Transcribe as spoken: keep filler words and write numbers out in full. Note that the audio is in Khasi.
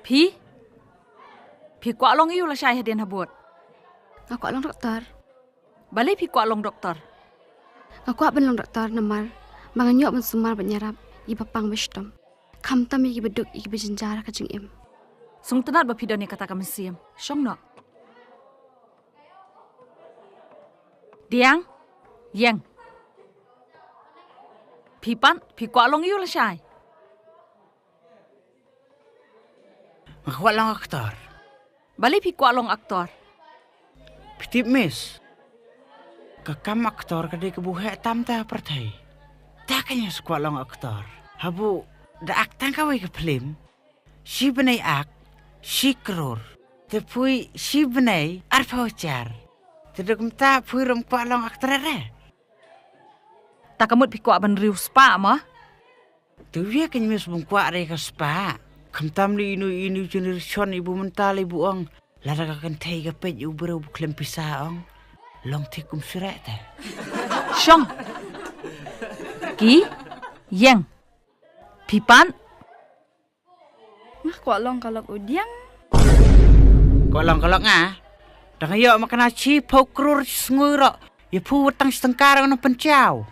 Phi? Phi kwah long ïa u lashai hadien habud? Nga kwah long doktor. Balei phi kwah long doktor? Nga kwah ban long doktor namar ba nga ñiuh ban sumar bad ñiarap ïa ba pang ba shitom. Khamtam ïa ki ba duk ïa ki ba jynjar ha ka jingim. Sngewtynnat ba phi don ïa kata ka mynsiem. Shong noh. Diang, ïeng. Phi pat, phi kwah long ïa u lashai? Nga kwah long aktor. Balei phi kwah long aktor? Phi tip miss, ka kam aktor ka dei kaba heh tam ha pyrthei. Te ka ñias kwah long aktor. Habu da ak tang kawei ka phlim, shi bnai ak, shi klur. Te phi shi bnai arphew hajar. Te da kumta phi ruh kwah long aktor re. Ta ka mut phi kwah ban riew spah mo? Te ïa ka ñias bym kwah re ka spah. Khamtam lei inu inu generation ibu mynta lei bu ong, lada ka kynthei ka peit ïa u briew ba khlem pisa ong, long thik kum syreh te. Shong. Ki, ïeng. Phi pat? Nga kwah long ka lok u Diang. Kwah long ka lok nga? Da nga ïoh ma kane shiphew klur shi sngi ruh, ïa phi wat tang shi tyngka ruh ngan pynchaw.